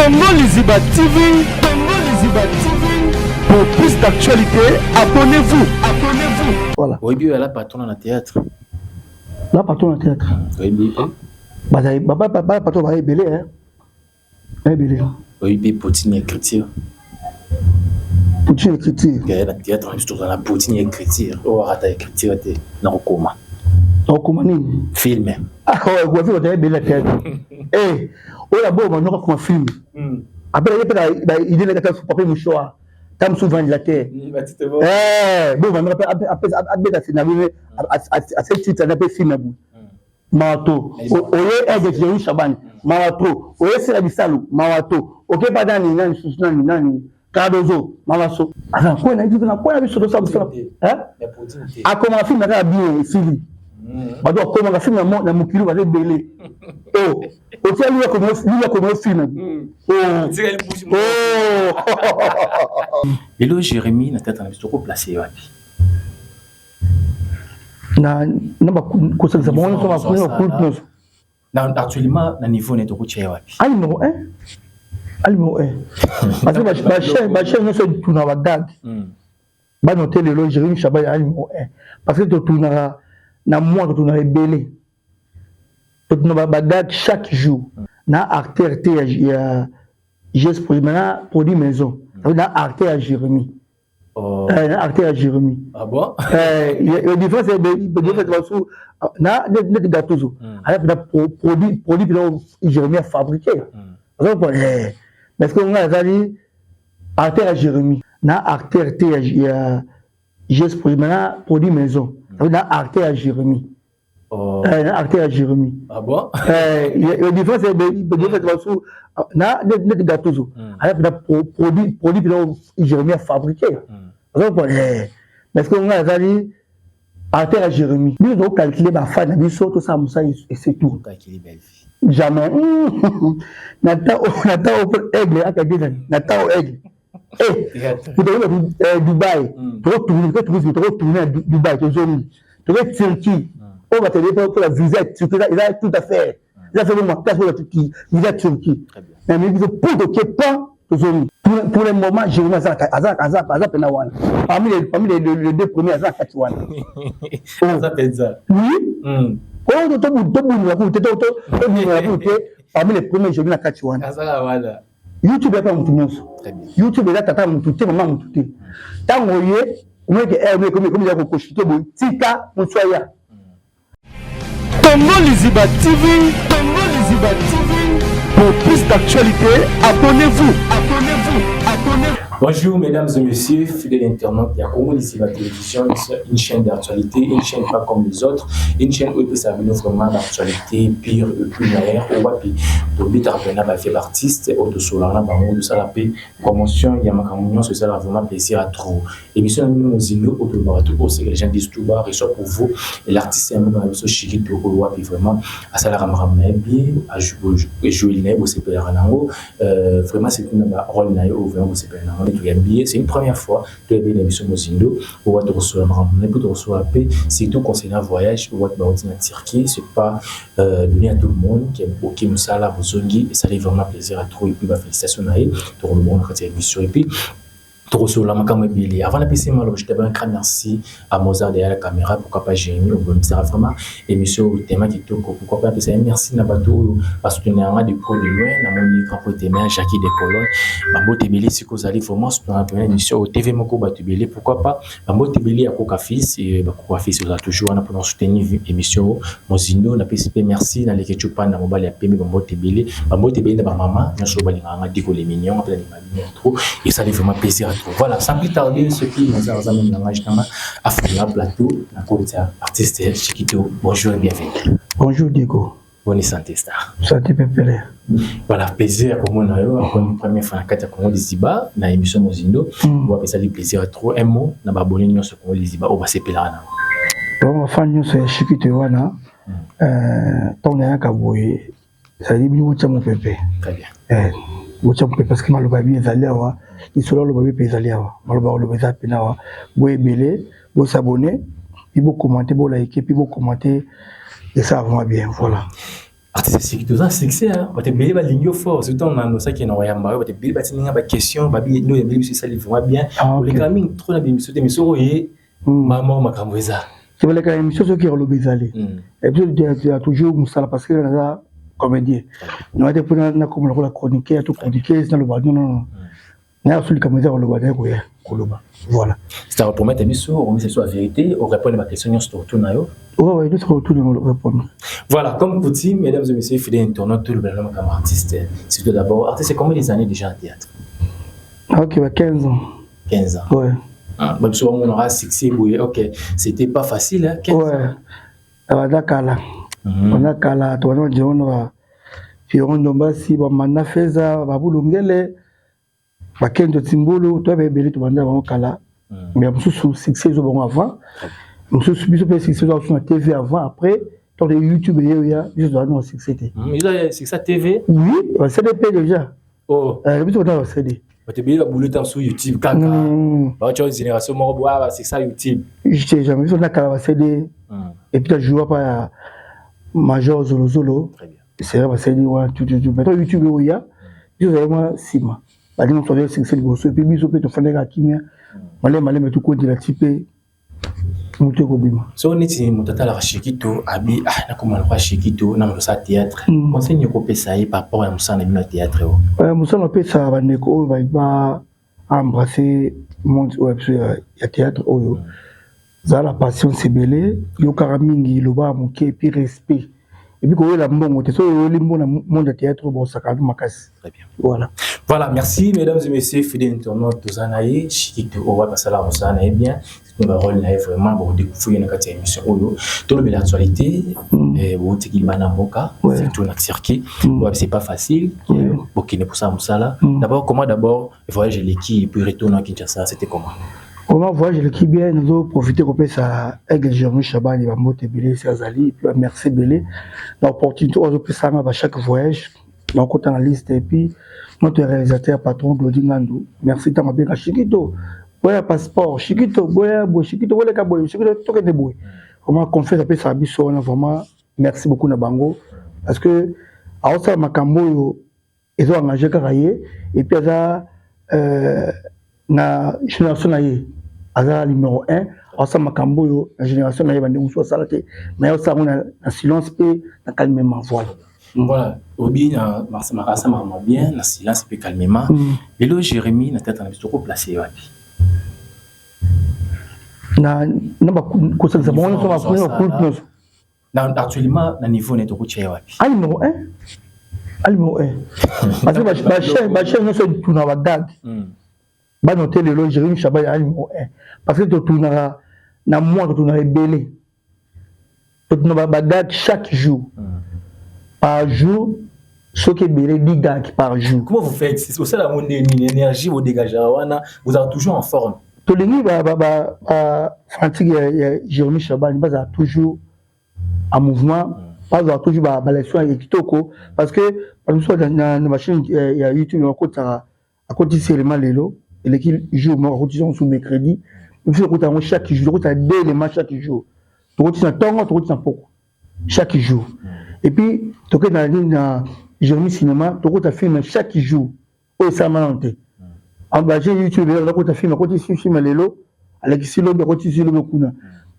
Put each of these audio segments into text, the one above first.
Congo Liziba TV, Congo Liziba TV. Pour plus d'actualités, abonnez-vous, abonnez-vous. Voilà. Oyebi oyo ala patron na théâtre. La patron na théâtre. Oyebi pe. Bazali ba ba ba patron ba ebele hein. Ebele. Oyebi Poutine écriture. Poutine écriture. Kaya na théâtre na biso tozala na Poutine écriture. Oyo arata écriture te na kokoma. Okoma nini? Film. Ah, ouais, ouais, ouais, ebele na théâtre. Eh, oyo aboma noko akoma film. Après, ye pe ba idée na kata papier mouchoir. Tam souvent ventilateur. Eh, bon, abeta scénario, ase titre na pe film bu. Mawa to. Oye aide Jerry Shabani. Mawa to. Oye Sela Bisalu. Mawa to. Oke pa nani nani susu nani nani Cardozo. Mawa so. Aza ko na na ko na biso to sa biso. Hein? Akoma film na bien esili. Bato akomaka film na mokili baza ebele. Oh, otia liwa komo liwa komo film. Oh. Oh. Lelo Jérémie na tata na biso toko placer wapi? Na na kosangisa bango nyonso bakuni bakulutu nyonso. Na actuellement na niveau ne tokotia ye wapi? A numéro 1. A numéro 1. Parce que ba chaîne nyonso etuna ba gag. Banote lelo Jérémie Chabal a numéro 1. Parce que totunaka na mois, totunaka ebele. Totuna ba gag chaque jour. Na acteur te ya GS produit, na produit maison. Na acteur ya Jérémie. Oh. Na acteur ya Jérémie. Ah bon? Eh, différence différence basu na neti Gatuzo. Aya pena produit pena Jérémie a fabriqué. Azo ko eh parce que nga azali acteur ya Jérémie. Na acteur te ya GS produit, na produit maison. Na acteur ya Jérémie. Oh. Eh, na acteur ya Jérémie. Ah bon? Eh, différence différence basu na neti Gatuzo. Aya pena produit pena Jérémie a fabriqué. Azo ko eh parce que nga azali acteur ya Jérémie. Biso tocalcule bafan na biso, tosala mosala et c'est tout. Calculer belle vie. Jamais. Na ta aigle akaki nani na ta aigle. Eh, tokoki Dubai, tokotourne tourisme, tokotourne na Dubai, tozongi, tokoki Turquie. Oyo bato mpo la visa ya Turquie eza tout à fait, eza fait makasi oyo visa ya Turquie. Mais biso po toke pan tozongi. Pour le moment, Jérémie aza pena wana parmi les deux premiers, aza na kati wana. Aza penza. Oui. Oyo tobundela kutu te, tobundela kutu te, parmi les premiers, Jérémie na kati wana. Aza wana. YouTube eza mutu nyonso. YouTube eza tata mutu te, mama mutu te. Ntango ye omonike ekomi ya kokoshite boye, tika mosu aya. Congo Liziba TV, Congo Liziba TV. Pour plus d'actualités, abonnez-vous, abonnez-vous, abonnez-vous. Bonjour mesdames et messieurs, fidèles internautes de Congo Liziba Télévision, une chaîne d'actualité, une chaîne pas comme les autres, une chaîne où il peut servir vraiment d'actualité pire et plus meilleure, au wapi, tobita pena ba fait artiste, oyo tosolana bango, tosala pe promotion ya makambo nyonso, esala vraiment plaisir à trop. Émission na bino mozindo oyo tolobaka tout oyo que les gens disent tout bas reçoit pour vous et l'artiste ya mboka na biso Chikito, oyo wapi vraiment asalaka makambo na ye bien, ejoueli na ye bosepelaka nango vraiment, c'est une ba rôle na ye oyo vraiment bosepela nango. Nde toyambi ye, c'est une première fois toyebi na biso mozindo oyo wapi tokosola makambo na ye mpo tokosola mpe surtout concernant voyage oyo wapi bauti na Turquie. C'est pas donné à tout le monde ke oke mosala, bozongi, esali vraiment plaisir à trop. Et puis bafélicitation na ye tokoloba na kati ya émission et puis tokosolola makambo ebele. Avant napesi maloba, je d'abord un grand merci à Mozart derrière la caméra, pourquoi pas Jérémy obomisaka vraiment émission oyo tema kitoko, pourquoi pas napesa ye merci na bato oyo basoutenir yanga de près de loin. Namoni grand po témoin Jackie de Cologne, bambote ebele sikoyo ozali vraiment soutenir mpena émission oyo TV moko bato ebele, pourquoi pas bambote ebele ya Koka Fils, bakoka Fils oza toujours wana mpona soutenir émission oyo mozindo. Napesi mpe merci na Leke Chupanda, mobali ya pembe, bambote ebele, bambote ebele na bamama nyonso oyo balingaka nga, Diko le Mignon mpe nalingaka bino trop, esali vraiment plaisir à trop. Voilà, sans plus tarder, ce qui nous a même langage nanga afungola plateau na kota artiste Chikito. Bonjour et bienvenue. Bonjour Diego. Bonne santé, star. Santé pepele. Voilà, plaisir ya komona yo encore une première fois na kati ya Congo Liziba na émission mozindo. Bo apesali plaisir à trop. Un mot na baabonné nyonso Congo Liziba oyo basepelaka nango. Donc bafan nyonso ya Chikito wana, ntango nayaka boye, ezali bino botya mopepe. Très bien. Botya mopepe parce que maloba bi ezali awa, lisolo aloba bi mpe ezali awa, maloba oloba eza pene awa. Boyebele bosabone, puis bocommenter, bolike, puis bocommenter, esa vraiment bien. Voilà. Artiste Shikito oza succès, hein. Bato ebele balingi yo fort, surtout na nosaki na koyamba yo. Bato ebele batindinga baquestion, babi no oyambeli biso, esali vraiment bien. Oleka mingi trop na bimission te, mais soki oye mama, makambo eza. Tobaleka émission soki koloba ezali et puis ya toujours mosala, parce que naza comédien. Naza te mpona nakoma lokola chroniqueur to chroniqueuse, naloba non, non, non. Naya so likambo eza koloba, naye koya koloba, voilà. C'est à promettre biso, okomisa biso la vérité, orépondre baquestion nyonso totuna yo. Ouais, nyonso kotuna, répondre. Voilà, comme coutume, mesdames et messieurs, fidèles internautes, tout le monde comme artiste. Surtout d'abord, artiste, c'est combien des années déjà en théâtre? Ok, bah 15 ans. 15 ans. Ouais. Ah, bah, on aura succès, oui, ok. C'était pas facile, hein, 15 ans. Banda kala, banda kala, tobanda jeono ba Firon Ndombasi, bamanda Feza, babulungele, bakendo Timbulu, toyeba ebele. Tobanda bango kala, mais mosusu succès ezo bango avant, mosusu biso mpe succès ezo na TV avant. Après tant YouTube eyeoya, biso tozala na succès te. Succès TV? Oui, ba CD déjà. Oh. Biso banda ba CD. Bato ebele babulu ntango sur YouTube kaka baotya génération moko boya basuccès YouTube. Je jamais, biso na kala ba CD et puis tojoua pa ya Major Zolozolo, c'est vrai, ba CD wana tout tout tout. Maintenant YouTube oya, biso ozali mwa nsima, balingi moto succès liboso, et puis biso mpe tofandaka kimia, maleme maleme, tokondela ti mpe moto ekobima. So neti moto atalaka Shikito, abi ah, nakoma lokwa Shikito na moto osala théâtre, conseil nini okopesa ye par rapport ya mosala na bino ya théâtre oyo? Mosala opesa bandeko oyo ba embrasser monde oyo ya biso ya théâtre oyo, zala patience ebele, yokaka mingi, loba moke, et puis respect, et puis koyela mbongo te. Soki oyeli mbongo na monde ya théâtre oyo, bosaka makasi. Voilà. Voilà, merci mesdames et messieurs, fidèles internautes, toza na ye Shikito oyo basala mosala na ye bien, barole na ye vraiment bodécouvrir na kati ya émission oyo. Tolobela actualité. Botikili bana mboka, surtout na Turquie, c'est pas facile bokende kosala mosala. D'abord, comment d'abord voyage eleki, et puis retour na Kinshasa, c'était comment? Comment voyage eleki bien. Nazo profiter kopesa Aigle Jérémi Chabani bambote ebele esi azali, et puis bamerci ebele na opportunité oyo azopesanga ba chaque voyage nakota na liste. Et puis notre réalisateur patron Glodi Ngandu, merci. Ntango abenga Shikito, boya passeport, Shikito boya boye, Shikito boleka boye, Shikito tokende boye, vraiment confiance apesaka biso wana, vraiment merci beaucoup na bango, parce que aosala makambo oyo ezo engage kaka ye, et puis aza na génération na ye aza numéro 1. Aosala makambo oyo na génération na ye bandeko mosusu asala te, mais aosala yango na silence mpe na calmement, voilà. Voilà, obi na makasa makambo bien na silence mpe calmement. Lelo Jérémie na tete na biso, tokoplace wapi? Na kosangisa bango nyonso, bakulutu nyonso. Na actuellement na niveau ne, tokotia ye wapi? A numéro 1, a numéro 1, parce que bachaîne nyonso etuna bagag banote. Lelo Jérémi Chabal a numéro 1, parce que totunaka na mois, totunaka ebele, totuna bagag chaque jour, par jour soki ebele 10 gag par jour. Comment vous faites? Osala yango ndenge nini? Énergie bodégageaka wana, vous êtes toujours en forme. Tolingi bafanatique ya Jérémi Chabani bazala toujours en mouvement, bazala toujours baleçon ya kitoko, parce que bato mosusu na bachaîne ya YouTube bakotaka, akotisi élément lelo, eleki jour moko, akotisi yango sur mercredi. Biso tokota yango chaque jour, tokota deux éléments chaque jour, tokotisi na ntongo, tokotisi na poko, chaque jour. Et puis tokende na nini, na Jérémi Cinéma, tokota film chaque jour oyo esalama nano te. Bachaîne YouTube akota film, akotisi film lelo, alekisi lobi, akotisi lobi kuna.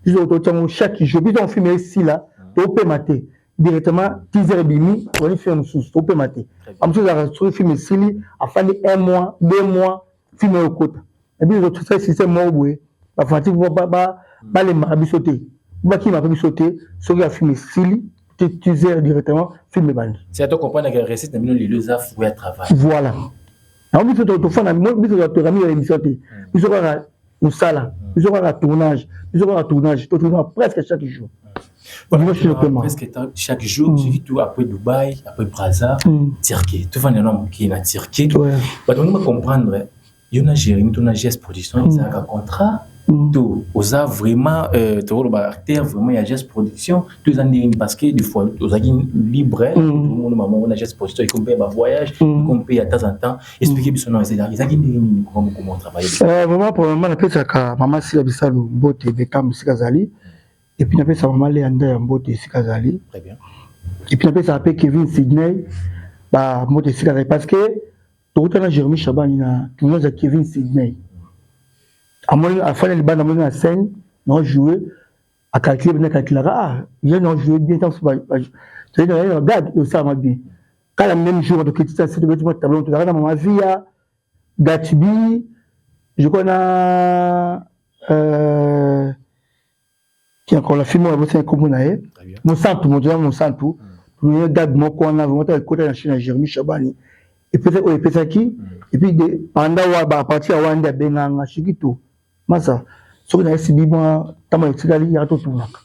Biso totiango chaque jour. Biso film esila, topema te, directement teaser ebimi, tozali film mosusu, topema te. Bamosusu ezalaka soki film esili, afandi un mois, 2 mois, film oyo okota. Biso tosali système moko boye, bafanatike balembaka biso te, bakimaka biso te. Soki ya film esili, teaser directement, film ebandi. C'est à comprendre que recette na bino lelo eza fruit ya travail. Voilà, yango biso tofanda, biso tokami ya émission te, biso kaka mosala, biso kaka tournage, biso kaka tournage, totournaka presque chaque jour. Voilà, presque chaque jour, surtout après Dubaï, après Brazza, Turquie. Tout va maintenant qui est na Turquie. Bah donc on va comprendre, yo na Jérémy to na GS Production, ezalaka contrat to oza vraiment tokoloba acteur vraiment ya GS Production to eza ndenge? Parce que des fois ozalaki libre, omona mama na GS Production ekomi mpe ya bavoyage, ekomi mpe ya temps en temps. Explique biso na ezalaki ndenge nini, comment travailler? Vraiment, premièrement napesaka mama Sila Bisalu mbote, Bekam esika azali, et puis napesa mama Lea Nda ya mbote esika azali. Très bien. Et puis napesaka mpe Kevin Sydney bamoto esika azali, parce que tokutana Jérémi Chabani na tournage ya Kevin Sydney. Amoni afandi libanda, amoni na scène na jouer, acalcule bien, acalculaka: ah, ye na jouer bien, ntango toyei gag osalama bien. Kala même jour toketi ta se, tobeti mwa tableau, tozalaka na Mama Via Gatibi, je crois, na qui encore la fille moko abosani nkombo na ye, Mosantu, moto ya Mosantu. Toye gag moko wana vraiment ekota na chaîne ya Jérémi Chabani, epesa oyo epesaki. Et puis pendant wa à partir ya wana nde abenganga Shikito Masa, soki nayesibi mwa ntango etikali yaka totunaka.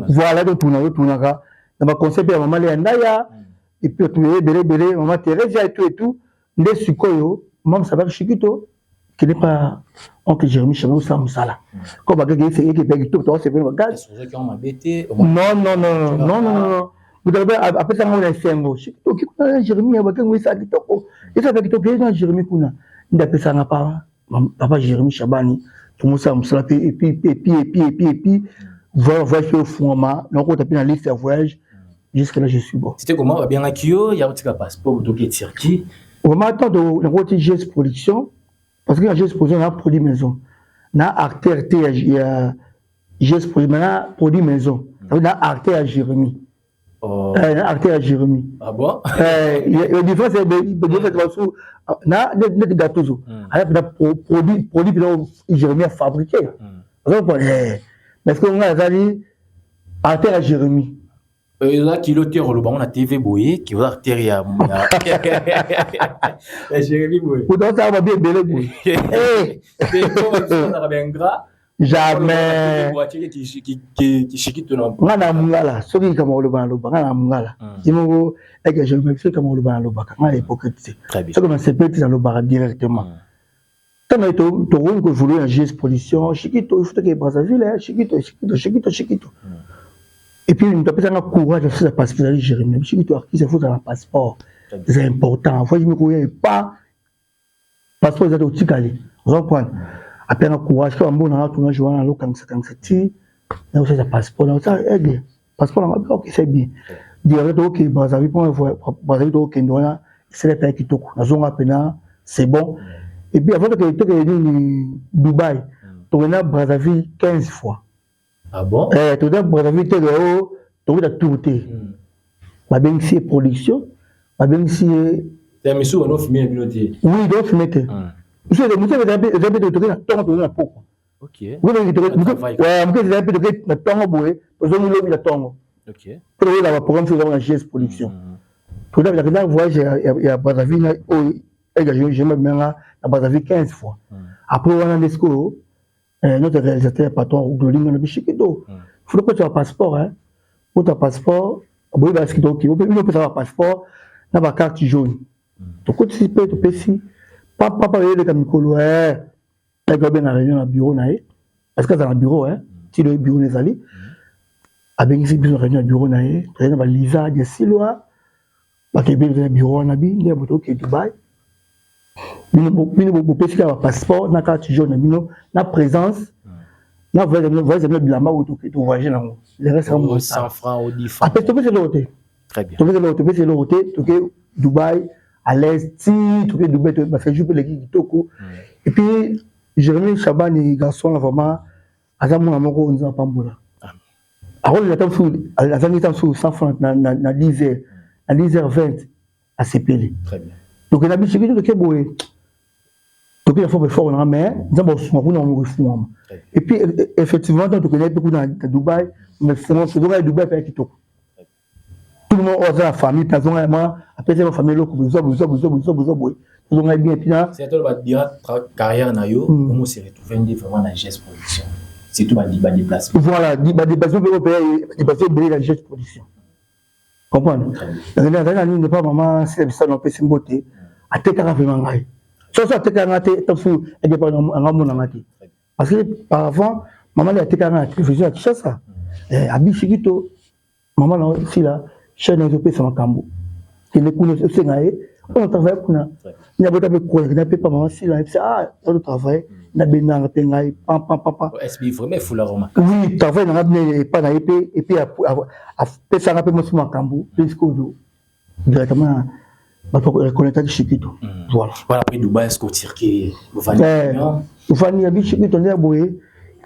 Voilà, totunaka na baconseil mpe ya mama Leya Ndaya, et puis toye ebele ebele, mama Thérésia et tout et tout. Nde sikoyo mama Sabaki, Shikito, kende pa oncle Jérémi Chabani, osala mosala ko bagage eke mpe kitoko, toasepeli bagage. Non, non, non, non, non, non, moto apesanga ngo na esengo. Oki kuna Jérémi ya bakengo, esala kitoko, esala kitoko na Jérémi kuna. Nde apesanga pa papa Jérémi Chabani, tomosala mosala mpe. Et puis, et puis, et puis, et puis, et puis voyage mpe ofungwama, nakota mpe na liste ya voyage. Jusque là je suis bon. C'était comment? Babengaki yo ya kotika passeport, toki Turquie? Vraiment, attends, nakoti GS Production, parce que na GS Production na produit maison, na acteur te ya GS Production, na produit maison, na acteur ya Jérémi. Oh. Na acteur ya Jérémi. Ah bon? Différence, différence basu na neti Gatozo aya mpena produit mpena Jérémi a fabriqué. Mais est-ce que ngai azali acteur ya Jérémi? Eza kilo te, oloba ngo na TV boye ki oza acteur ya Jérémi boye. Moto asala babi ebele boye. Jamais. Nga na mongala, soki likambo koloba naloba, nga na mongala ye moko eke Jérémi. Soki likambo koloba nalobaka, nga na hypocrite te. Soki nasepeli te, nalobaka directement. Ntango tokoki koévolue na GS Production, Shikito, il faut toke Brazzaville, Shikito, Shikito, Shikito, Shikito. Et puis moto apesanga courage afisa passeport ezali Jérémi. Shikito, artiste, faut ozala na passeport, eza important. Voyage moko oya epa passeport eza te, otikali. Oza comprendre? Apesanga courage kaka mbona nga tournage wana, alokangisa kangisa ti nakosalisa passeport, naosala aigle passeport nanga. Ok, c'est bien. Direct tokoke Brazzaville, mpo Brazzaville tokokende wana, esala mpe ya kitoko, nazonga mpena, c'est bon. Et puis avant tokende nini, Dubai, tokenda Brazzaville 15 fois. Ah bon? Eh, tokenda Brazzaville te, o tokenda tour te. Babengisi ye production, babengisi ye. Misu wana ofime bino te? Oui, dofime te. Mosu eza mpe toke na ntongo, toza na pokwa. Moke eza mpe toke na ntongo boye, tozongi lobi na ntongo mpo toyeba baprogramme soki ezango na GS Production. Tokenda voyage ya Brazzaville oyo ega bimanga na Brazzaville 15 fois. Après wana nde sikoyo notre réalisateur patron Glolinga na Bishikito, faut kotya passeport, kota passeport boyeba soki toki bino opesaka bapasseport na bacarte jaune. Tokotisi mpe topesi papa, oyeleka mikolo eke babenga réunion na bureau na ye, parce que aza na bureau ti loye bureau na ezali. Abengisi biso na réunion ya bureau na ye, tozali na baliza dia Silwa, bato ebele na bureau wana. Bi nde moto oke Dubai, bino bopesi kaka bapasseport na carte jaune na bino na présence na voyage bino, bilamba oyo tovoyage nango, le reste apesi. Topesi eloko te, topesi eloko, topesi eloko te. Toke Dubai à l'aise ti toke Dubai, baséjour mpe eleki kitoko. Et puis Jérémi Chabani, garçon vraiment aza mwana moko Nzambe apambola. Akolela ta mosusu, azangi ta mosusu 100 franc na 10 heures, na 10 heures 20 asepeli. Donc na biso toke boye, toke na fort effort nanga, mais Nzambe akosunga kuna moko efungwama. Et puis effectivement, ntango tokendaki mpe kuna na Dubai, tozonga ya Dubai mpe ya kitoko. Tout le monde oyo aza na famille mpe azonga mwa apesi ba famille eloko, bozwa, bozwa, bozwa, bozwa, bozwa boye, tozonga bien. Puis na c'est toi ba carrière na yo, comment se retrouver nde vraiment na GS Production, surtout ba déplacement? Voilà, ba déplacement mpe oyo mpe déplacement ebele na GS Production, comprendre? Nazali na nini, pa mama Sila Bisano apesi mbote, atekaka vraiment ngai. Soso atekaka nga te, tafu ekepa anga monanga te, parce que par avant mama nde atekaka nga na télévision ya Kinshasa. Abisiki to mama na Sila, chaîne ezopesa makambo, kende kuna osenga ye. On travaille kuna. Na bota pe ko na pe pa mama sila et ah to travaille na benanga pe ngai pam pam pam pam. SB vraiment fula roma. Oui, travaille na ngabne et pa na ye et puis a pesa nga pe mosu makambo plus que directement bato reconnaître Chikito. Voilà. Voilà après Dubaï est-ce que Turquie ovandi? Ovandi ya biso Chikito nde boye,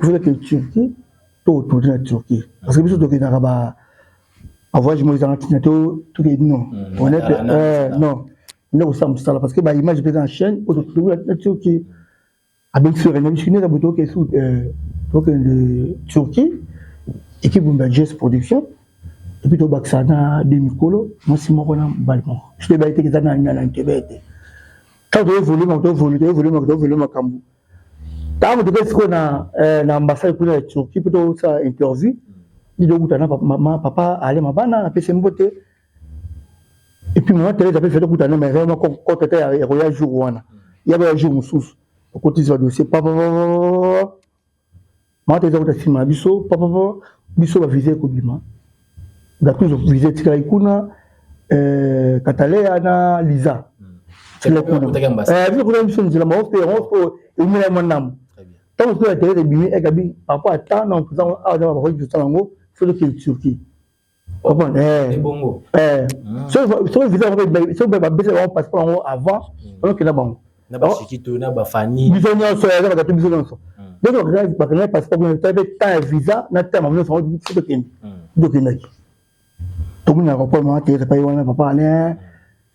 il faut que Turquie to tourner na Turquie parce que biso tokendaka ba voyage moko ezanga ntina to tokei non on est non nde kosala mosala parce que ba image mpe eza na chaîne oyo tokei na Turquie abengisi réunion biso nde boye tokei su tokende Turquie équipe ya GS Production et puis tobakisa na deux mikolo mwasi moko na mobali moko biso toyebaki te eza na ntebe te ntango toévolue toévolue toévolue toévolue makambo ntango toke sikoyo na ambassade kuna ya Turquie mpo tosala interview nde tokuta na papa Ale Mabana napesi mbote et puis mama Thérèse apesi tokuta na mais vraiment kote te ya koya jour wana ya baya jour mosusu okotisi badossier papa mama Thérèse akota nsima na biso papa biso bavisa ekobima gatuzo visa etikalaki kuna Katalea na Liza kuna biso nzela maope yango eumela mwa ndambo ntango sikoyo ya Thérèse ebimi ekabi par rapport à temps na awa na bakoki kosala yango faut tokende Turquie. Soki visa soki babesa bango passeport yango avant bazokenda bango biso nyonso eza bakato biso nyonso donc bakendaki passeport kuna mpe temps ya visa na temps bango nyonso yango biso tokende tokendaki tomoni na aéroport mama Thérèse pai wana papa Alain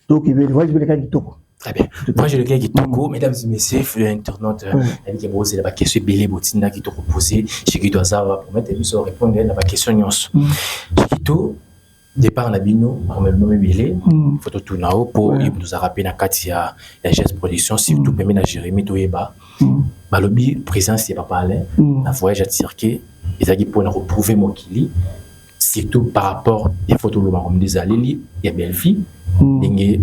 tokende voyage mpe elekaki kitoko. Très bien. Moi, je le gars Kitoko, mesdames et messieurs, fidèles internautes, avec les la question belé botinda qui te reposer, Chikito Azawa, pour mettre biso répondre à la question nyonso. Chikito, départ na bino, même belé, photo tout nao pour il nous a rappelé na kati ya ya geste production, surtout permis na Jérémy Toyeba. Balobi présence ya papa Alain, na voyage à Turquie, ezaki pour na retrouver mokili, surtout par rapport ya photo loba comme des aleli ya belle fille, ndenge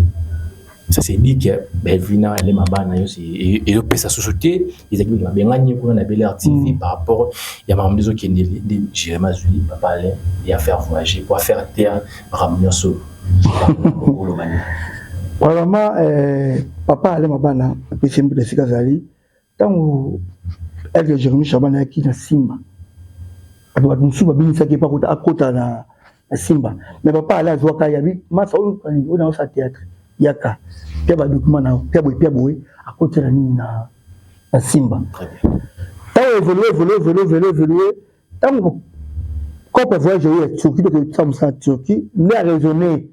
ça s'est dit que Bellevue na ale mabana yo c'est et pesa société ezaki ba bengani kuna na Bel Air TV par rapport ya makambo ezokende de Jérémy Azuli papa Alain ya faire voyager pour faire taire makambo nyonso. Vraiment papa Alain Mabana apesi mbuta esika azali ntango Aigle Jérémy Chaban ayaki na Simba bato bato mosusu babinisaki epa akota na Simba mais papa Alain azwaka yabi masa oyo oyo naosa théâtre yaka pia badocument na pia boye pia boye akotela nini na Simba. Ntango évolue évolue évolue évolue évolue ntango cope voyage oyo ya Turquie tokesa mosala Turquie nde araisonné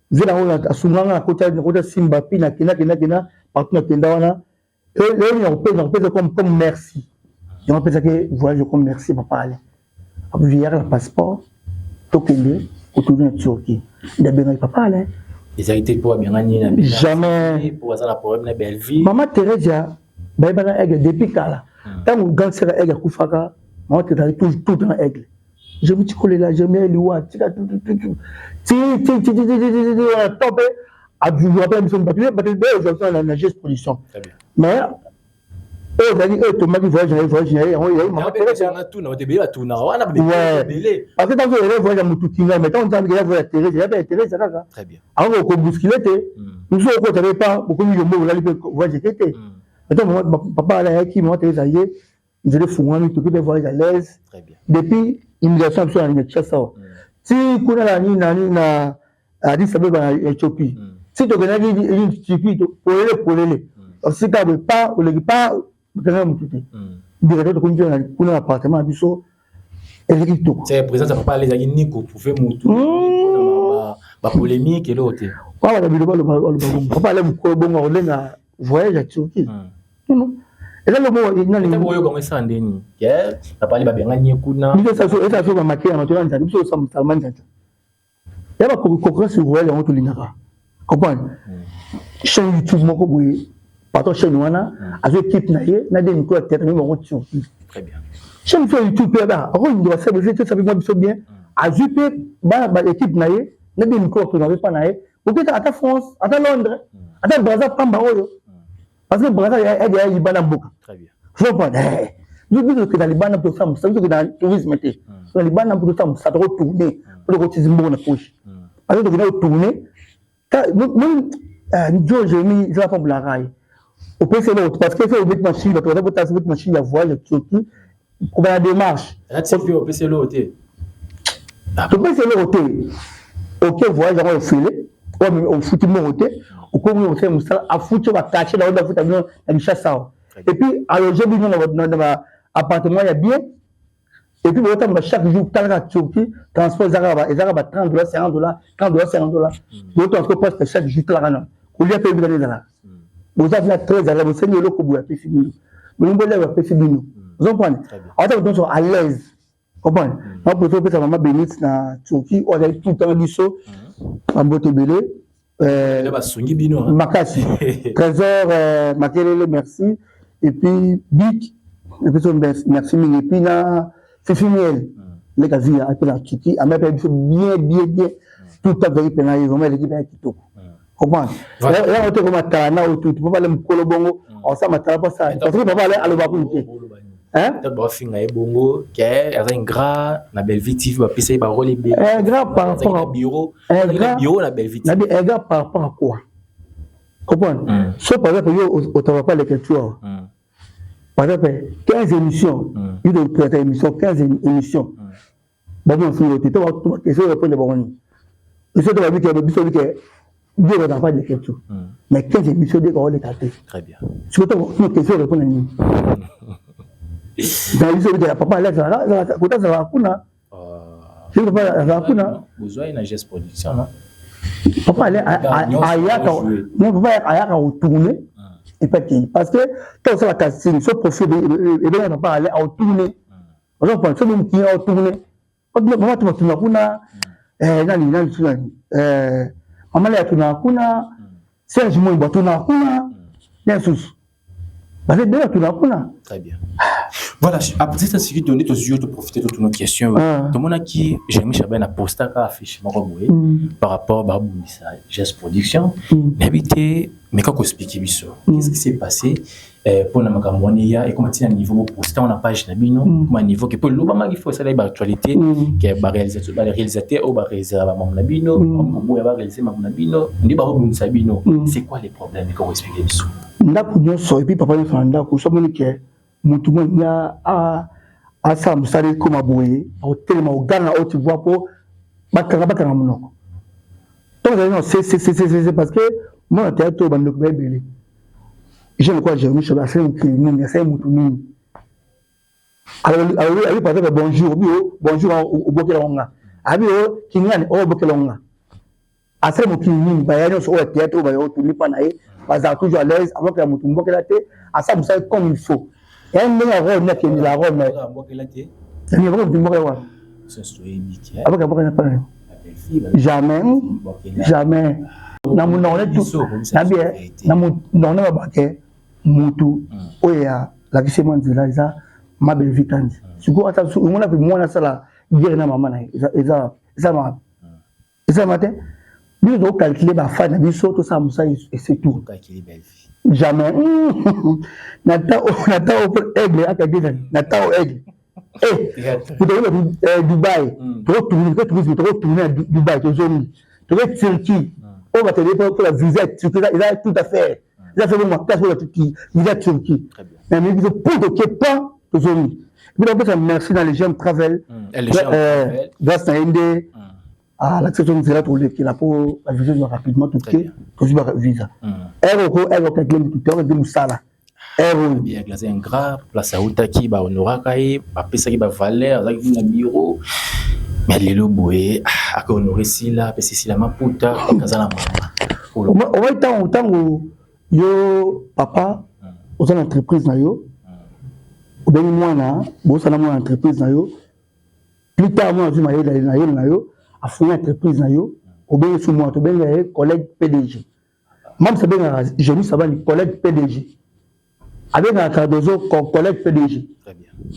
nzela yango asunganga nakota Simba mpi nakenda kenda kenda partout nakenda wana lelo nakopesa comme merci yango apesaki voyage comme merci papa Alain aviyaka na passeport tokende kotourne na Turquie nde abengaki papa Alain. Ezalaki te mpo abengani na jamais mpo aza na problème na Bellevue. Mama Thérèse bayebaka Aigle depuis kala ntango grand sœur Aigle akufaka mama Thérèse azalaki tout na Aigle Jérémy tikolela Jérémy eliwa tika ti ti ti ti ti ti ti wana to mpe azwa mpe biso bato bato bayo na geste production mais oyo ezalaki oyo etomaki voyage na ye voyage na ye yango ezalaki mama Thérèse parce que ntango ezali voyage ya motu kinga mais ntango nzambe eza voyage ya Thérèse eza mpe ya Thérèse kaka akoki kobouscule te mosusu okota mpe pa bokomi yombo olali mpe voyage eke te ntango papa Alain ayaki mama Thérèse aye nzela efungwami toki mpe voyage à l'aise depuis immigration biso na Kinshasa awa ti kuna na nini na nini na Addis Abeba na Ethiopie ti tokendaki Turquie polele polele osika boye pa oleki pa okendaki motu te directeur tokomi mpe kuna na appartement na biso ezalaki kitoko. C'est présence ya papa Alain ezalaki ni koprouve motu bapolémique eloko te. Wana bato biloba loba papa Alain mokolo bongo akolenga voyage ya Turquie non non eza lomo oyoka ngo esala ndeni papa Alain babengani ye kuna biso eza so bamateya matola nzanza biso osala mosalama nzanza ya baconcurrence royale yango tolingaka comprendre chaîne YouTube moko boye patron chaîne wana azwi équipe na ye na de mikolo ya théâtre bango Turquie chaîne so YouTube mpe akolinga basala biso te sabi mwa biso bien azwi mpe bana ba équipe na ye na de mikolo akokanga mpe pa na ye oketa ata France ata Londres ata Brazza pamba oyo parce que Brazza ya libanda mboka comprendre biso tokenda libanda mpo tosala mosala biso tokenda tourisme te na libanda mpo tosala mosala tokotourne mpo tokotisi mbongo na poche parce que tokenda kotourne Jo Jérémie, eza pambolaka ye. Opesi eloko parce que soki obeti machine, bato baza kotala, obeti machine ya voyage ya Turquie, kobana démarche. Opesi eloko te. Topesi eloko te. Oke voyage yango ofele, ofuti mbongo te, okomi osala mosala, afuti oyo bacachet na oyo afuta bino na Kinshasa awa, et puis aloge bino na ba appartement ya bien, et puis botambola chaque jour. Talaka Turquie, transport ezaka ba 30 dollars, 50 dollars, 30 dollars, 50 dollars. Botransport presque chaque jour. Talaka na kolia mpe ebikani, ezalaka boza vina très à l'aise. Bosengi eloko boye, apesi bino. Bolingi bolia, apesi bino. Ozocomprendre? Awata moto nyonso à l'aise, comprendre? Naposo opesa mama Bénite na Turquie, oyo azali tout temps biso, bambote ebele. Basungi bino. Makasi. Trésor Makelele, merci. Et puis Bik epeso, merci mingi. Et puis na Fifi Miel, leka via ape na Turquie, amai biso bien, bien, bien. Tout temps tozali mpena ye, vraiment eleki mpena kitoko, comprendre? Yango te, koma na oyo tutu papa ale mokolo bongo osala matala mpo asala, parce que papa ale aloba kutu te. Bafinga ye bongo ke aza ingrat na Bellevue TV, bapesa ye barole ebele. Ingrat par rapport à bureau, bureau na Bellevue TV. Ingrat par rapport à quoi? Comprendre? So par exemple yo otava pas l'écriture, par exemple 15 émissions, yo to émission, 15 émissions, bamona fingo te. To question répondre bango nini? Biso to babi ke biso bi ke deux bazala pas d'écriture, mais 15 émissions de kaoleka te. Très bien. Sikoyo to question répondre nini? Na biso bi ke papa ale azalaka kota, azalaka kuna. Soki papa azalaka kuna. Bozwai na Geste Production, non? Papa ale ayaka, non, papa ayaka kotourner epa kei, parce que ntango osala casting, so profil ebengaka papa ale aotourner. Ozocomprendre? So mokinga aotourner, mama to batuna kuna, nani nani su nani, mama le atunaka kuna, Serge Moyimbo atunaka kuna, na susu baza ebele batunaka kuna. Très bien. Voilà, après ça, siki donné tozwi yo, toprofite totuna question. Tomonaki Jérémi Chabin apostaka affiche moko boye par rapport babundisa Geste Production. Nayebi te, meka koexpliquer biso qu'est-ce qui s'est passé mpona makambo wana eya ekoma ntina niveau boposta wana page na bino, koma niveau ke mpo elobamaki fo esalaki baactualité ke baréalisateur oyo baréalisaka bamambo na bino, bakoboya baréalise mambo na bino, nde bakobundisa bino. C'est quoi les problèmes? Meka koexpliquer biso. Ndako nyonso, et puis papa nyonso na ndako, so omoni ke motu moni asala mosala ekóma boye, akotelema, oganga oyo, tu vois, mpo bakanga bakanga monoko. Ntongo ezali no ccccc, parce que mwana théâtre oyo, bandeko baebele, jeune lokola Jérémi Chabe asali mokili nini, asali motu nini? Alobi par exemple bonjour, obi o bonjour, obokela ngo. Abi o kingani oyo, obokela ngo. Asali mokili nini? Baya nyonso oyo ya théâtre oyo baya otuni mpa na ye, bazala toujours à l'aise. Abokela motu mbokela te, asala mosala comme il faut. Ya ndenge ya role akende la role, mais abokela motu mbokela wana, abokela mbokela mpa na jamais, jamais. Na monoko nabi, na monoko ne babake mutu oyo alakisi mwa nzela eza Mabelvi Kandi. Sikoyo ata omona mpe mwana asala guerre na mama na ye, eza eza ma te. Biso tocalcule bafans na biso, tosala mosala et c'est tout. Jamais na ta aigle akadie na ta aigle Dubai, tokotourne tourisme, tokotourne na Dubai, tozongi, toke Turquie. Oyo bato mpo la visa ya Turquie eza tout à fait, eza fait bongo makasi mpo visa ya Turquie. Mais biso mpo toke pan, tozongi. Bino opesa merci na Legem Travel, grâce na ye nde alakisa biso nzela tolekela mpo bavisa ezwa rapidement. Toke, tozwi bavisa ere oko ere okakile motu te, okakile mosala ere oyo. Aza ingrat. Place autaki, bahonoraka ye, bapesaki bavaleur, azalaki na bureau, mais lelo boye akahonore Sila, apesi Sila maputa, aza na mama. Omai ntango yo papa oza na entreprise na yo, obengi mwana, bosala mwana entreprise na yo. Plus tard mwana azwi mayele na yo na yo, afungi entreprise na yo, obengi su mwana, tobenga ye collègue PDG. Mamsa abengaka Jérémi Sabani collègue PDG, abengaka Cardozo collègue PDG.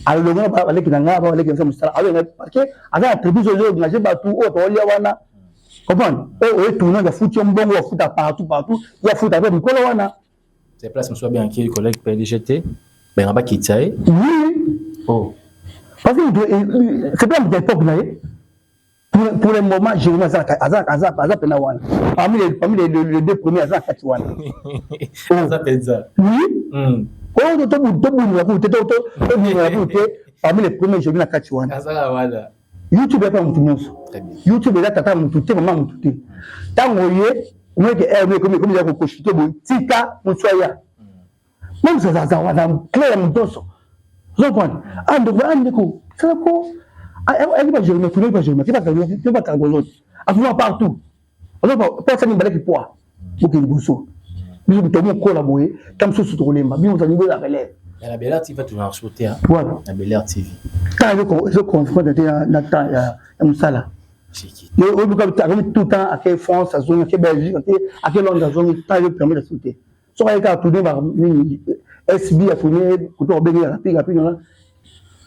Alonga baleki na ngai, baleki na mosala, abenga parce que aza na entreprise oyo engage bato oyo tokolia wana, comprendre? Oyo oye tournage, afuti yo mbongo, afuta partout partout, ye afuta mpe mikolo wana. C'est place mosusu abengaki collègue PDG te, benga bakitisa ye. Oui. Oh. Parce que c'est pas moto ya époque na ye. Pour le moment, Jérémie aza aza aza aza pena wana. Parmi les deux premiers, aza kati wana. Aza penza. Oui. Oyo to to bundela ku te, to to to bundela ku te, parmi les premiers, Jérémie na kati wana. Aza wana. YouTube epa mutu nyonso. YouTube eza tata mutu te, mama mutu te. Ntango ye omoyeke aire ekomi ya kokoshite boye, tika motu aya. Même si aza aza clair ya mutu nyonso. Ozocomprendre? Ah ndeko, ah ndeko, sala ko ayaki ba Jérémie, tournaki ba Jérémie, ke bakanga azozwa partout. Po asali mbalaki poa boke liboso. Biso tomokola boye, ta mosusu tokolemba, bino ozali boye relève. Na Bel Air TV tozala so te. Na Bel Air TV. Temps ezoconfronte te na temps ya mosala. Oyoka akomi tout temps, ake France azongi, ake Belgique, ake Londres azongi, temps ezopermettre so te. Soki ayeka atourne nini, SB atourne koto, obenge rapide rapide wana,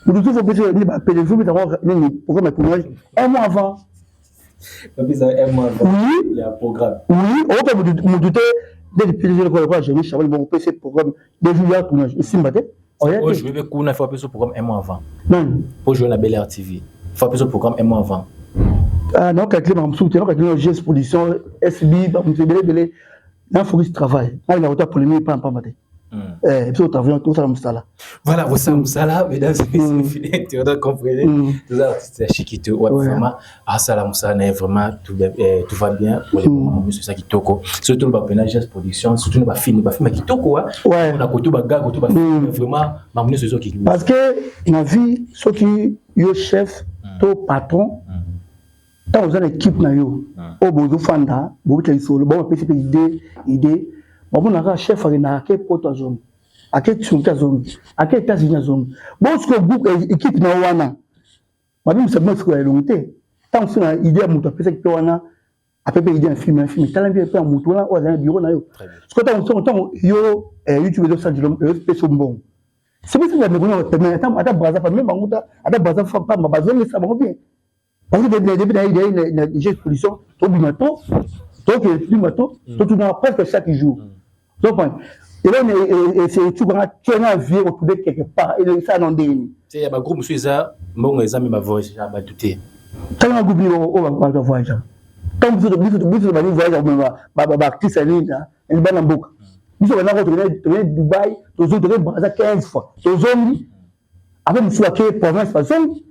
moto tu faut nini, bapele faut betako nini, programme ya tournage un mois avant. Un mois avant. Oui. Ya programme. Oui, oyoka motu te nde PDG lokola Jérémie Chabal bongo opesi programme 2 jours ya tournage, esimba te. Oyo jouer mpe kuna, faut apesa programme un mois avant. Nani? Po jouer na Bel Air TV, faut apesa programme un mois avant. Ah, naocalcule makambo mosusu te, naocalcule GS Production, SB, bamoto ebele ebele na focus travail. Ngai na kota polémique pamba te. Biso travail, tosala mosala. Voilà, bosala mosala, mesdames et messieurs, fidèles internautes, comprenez, toza artiste ya Shikito oyo vraiment asala mosala na ye, vraiment tout va bien pour le moment. Miso eza kitoko, surtout bapena GS Production, surtout na bafilm, bafilm ya kitoko na koto baga koto bafilm, vraiment makambo nyonso ezokiki. Parce que na vie, soki yo chef to patron, ntango oza na équipe na yo oyo bozofanda, bobeta lisolo, bango bapesi mpe idée, bamonaka chef akendaka, ake Poto azongi, ake Turquie azongi, ake États-Unis azongi. Bon, sikoyo groupe, équipe na yo wana, babimisa bino sikoyo ya elongi te. Ntango mosusu na idée ya moto apesaki mpe wana, ape mpe idée ya film, ya film etala mpe ya motu wana oyo azali na bureau na yo. Sikoyo ntango yo YouTube ezosala, ezopesa mbongo, sebisi bandeko nyonso pembeni, ata Braza pa même bango, ata Braza pamba, bazongisa bango bien. Parce que depuis na GS Production, tobima to tokende, tobima to totunaka presque chaque jour. Donc eloko etukanga tiona vie otrouve quelque part esala na ndenge nini? Ya bagroupe mosusu eza mbongo, eza me bavoyage ya bato te. Ntango groupe nini oyo bato bavoyage? Ntango biso bani voyage, baartiste ya nini bana mboka, biso bandako tokende Dubai, tozongi, tokende Braza 15 fois, tozongi. Après mosusu ake province, bazongi.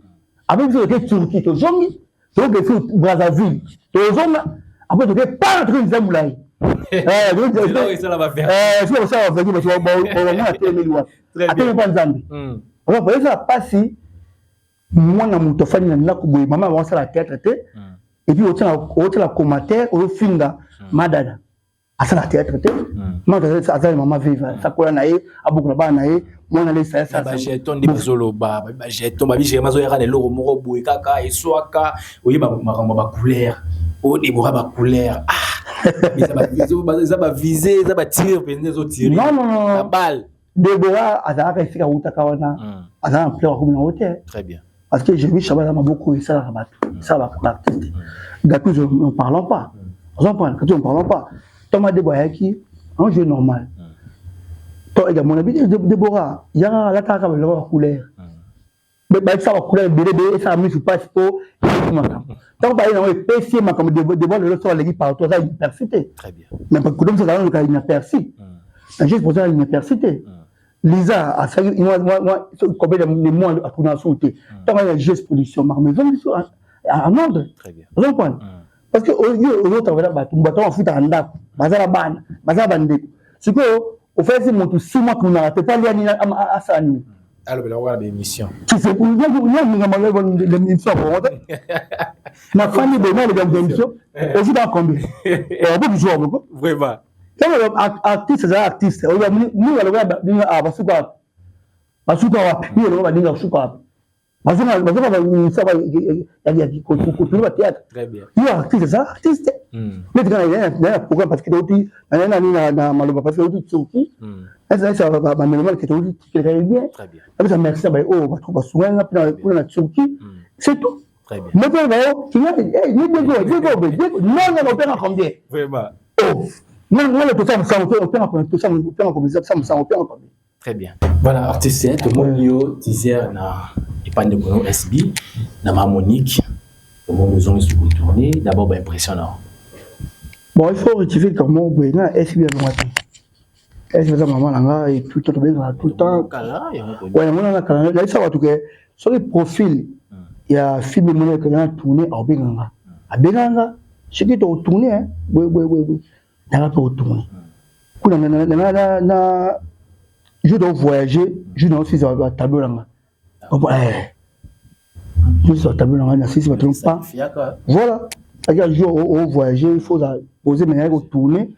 Après biso toke Turquie, tozongi, toke su Brazzaville, tozonga. Après toke pana, toke nzela molai, soki kosala baveki, bato bamona atelemeli wapi, atelemi mpa Nzambe. Ezala mpasi, mwana moto afandi na ndako boye, mama bango asala théâtre te, et puis otiala commentaire, ozofinga madada asala théâtre te. Mama azali mama vive, asakola na ye, abokola bana na ye, mwana lesa. Bajeton nde bazoloba, bajeton babijema azoyaka na eloko moko boye kaka eswaka, oyeba makambo ya bacouleur oyo Debora, bacouleur eza bavise, eza batire mpenza, ezotire. Non, non, non. Babale. Debora azalaka esika awutaka wana, azala na pleur akomi nango te. Très bien. Parce que Jérémie Chabal aza maboko esalaka bato, esalaka baartiste. Gatuzo, ne parlons pas. Ozomprendre? Gatuzo, ne parlons pas. Thomas Debo ayaki en jeu normal to ega mona bi Debora yaka alataka biloko ya couleur, bayebisa bacouleur ebele ebele, esala misu mpasi mpo eleki makambo. Ntango baye yango, epesi ye makambo. Debora lelo so aleki partout, aza inaperçu te. Mais koto mosusu azala luka inaperçu na juste pour ça, inaperçu te. Lisa asali combien de mois atuna so te. Ntango ya GS Production, makambo ezongi biso en ordre. Ozocomprendre? Parce que yo ozotravaille bato, bato bafutaka ndako, baza na bana, baza na bandeko. Sikoyo ofalisi motu 6 mois tunaka te, po alia nini, asala nini? Alobela kaka na baémission. L'émission bongo te, nafandi boye, naleka émission, ofutaka combien? Obo biso boko. Vraiment. Ntango artiste azala artiste, mingi aloba basuka, basuka wapi? Mingi aloba baninga basuka wapi? Bazoka bamisa kotuna bathéâtre. Yo artiste aza artiste neti kaka na programme, parce que touti nani na maloba, parce que touti Turquie, nayesa bamélomane ke touti kelekaki bien. Napesa merci na baye oyo bato basungani nga mpona na Turquie, c'est tout. Moto bao ni Diego Diego, non non, openga combien? Vraiment. Oh non non, tosala mosango, openga openga combien? Tosala mosango, openga combien? Très bien. Voilà, artiste, tomoni yo teaser na epande kono SB na ma Monique. Omoni ozongisi kotourner, d'abord baimpression na? Bon, il faut rectifier likambo moko boye. Nga SB alongwa te. SB aza mama na nga et tout, tobengaka tout le temps. Ouais, yango nanga kala nayebisa bato ke soki profil ya film emoni ekanga na tourne, akobenga nga. Abengaka nga soki tokotourne boye boye boye boye, nanga mpe kotourne kuna na jour to voyager, jour na osisa batableau na nga, jour batableau na nga na sisi bato pa. Voilà, aka jour o voyager, il faut poser, mais nayaki kotourner,